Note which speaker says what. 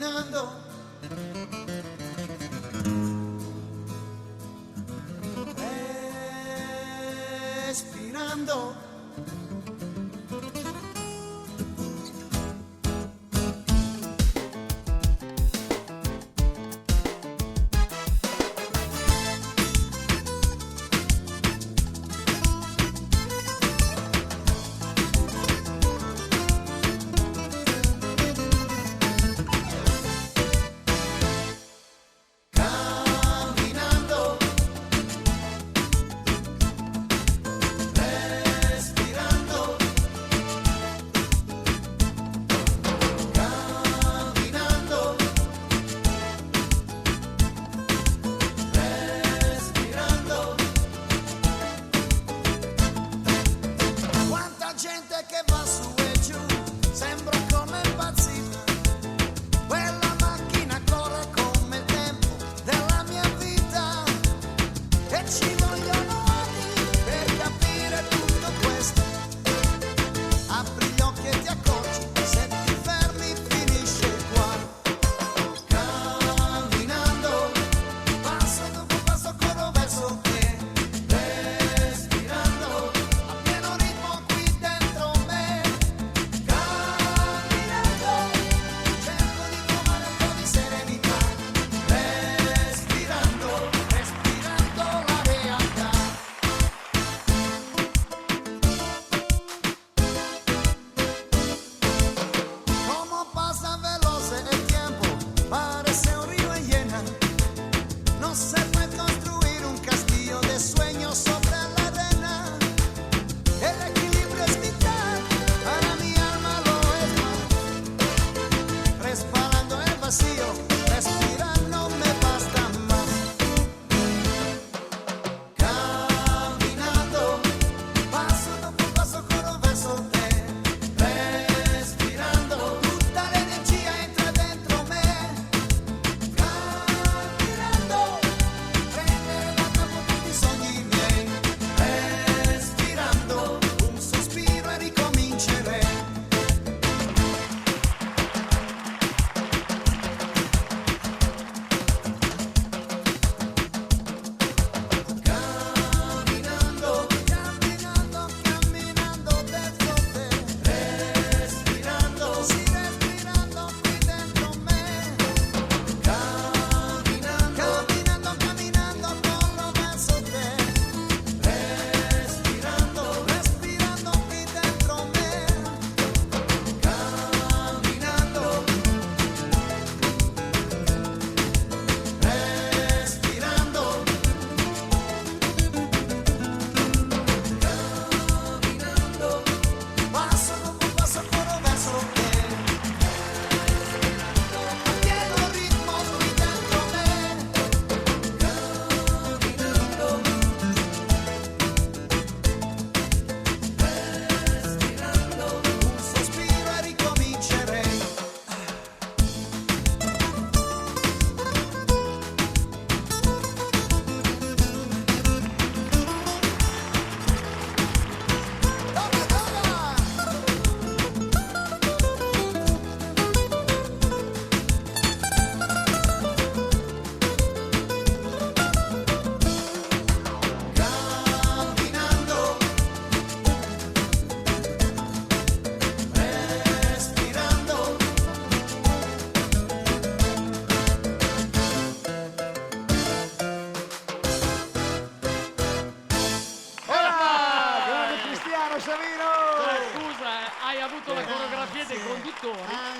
Speaker 1: Camminando, respirando. Camminando, respirando, camminando, respirando. Quanta gente che va su e giù, sembra come impazzita. Quella macchina corre come il tempo della mia vita e ci vogliono anni per capire tutto questo. Apri gli occhi e ti accorgi, se ti fermi finisce qua. Camminando, passo dopo passo corro verso te, respirando a pieno ritmo qui dentro me. Camminando, cerco di trovare un po' di serenità, respirando, respirando la realtà. Como pasa veloce el tiempo, parece un río en llena. No se puede construir un castillo de sueños sobre la arena. El equilibrio es vital, para mi alma lo es más. Resbalando el vacío, respirar no me basta más. Camminando, passo dopo passo corro verso te, respirando, tutta l'energia entra dentro me. Camminando, prendere da capo tutti i sogni miei, respirando, un sospiro e ricomincerei. Camminando, camminando, camminando verso te, respirando, sì, respirando qui dentro me. Camminando, camminando, camminando corro verso te, respirando, respirando qui dentro me. Camminando, respirando. Camminando, passo dopo passo corro verso te, a pieno ritmo qui dentro me. Camminando, respirando, un sospiro e ricomincerei. Dove, dove? Camminando, respirando.
Speaker 2: Hola, grande Cristiano Savino!
Speaker 3: Scusa, hai avuto la coreografia dei conduttori.